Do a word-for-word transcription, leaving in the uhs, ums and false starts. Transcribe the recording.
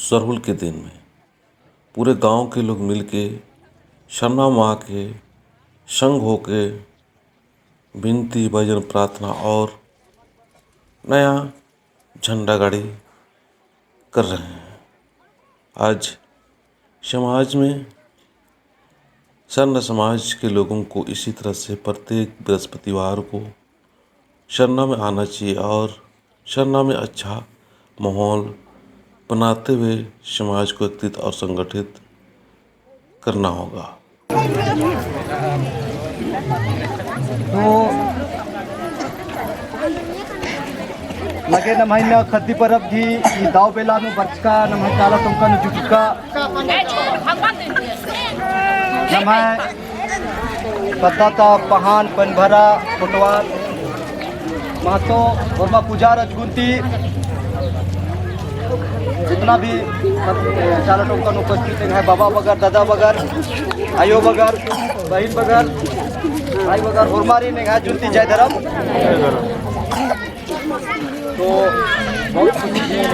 सरहुल के दिन में पूरे गांव के लोग मिलके सरना माँ के संग होके बिनती, भजन, प्रार्थना और नया झंडा गाड़ी कर रहे हैं। आज समाज में, सरना समाज के लोगों को इसी तरह से प्रत्येक बृहस्पतिवार को सरना में आना चाहिए और सरना में अच्छा माहौल बनाते हुए समाज को एकत्रित और संगठित करना होगा। तो लगे नम्है इन्ना खद्दी परब गही ई दव बेला नू बरचका, नम्है चाला टोंका नू जुटका, नम्है पद्दा ता पहान, पनभरा, कोटवार, महतो, होरमा पुजार अजगुन्ती, जितना भी सब, ए, चाला टोंका नू उपस्थित हैं, बाबा बगर, दादा बगर, आयो बगर, बहिन बगर, भाई बगर, होरमारिन एंग्है जुन्ती जय धरम। तो बहुत खुशी है।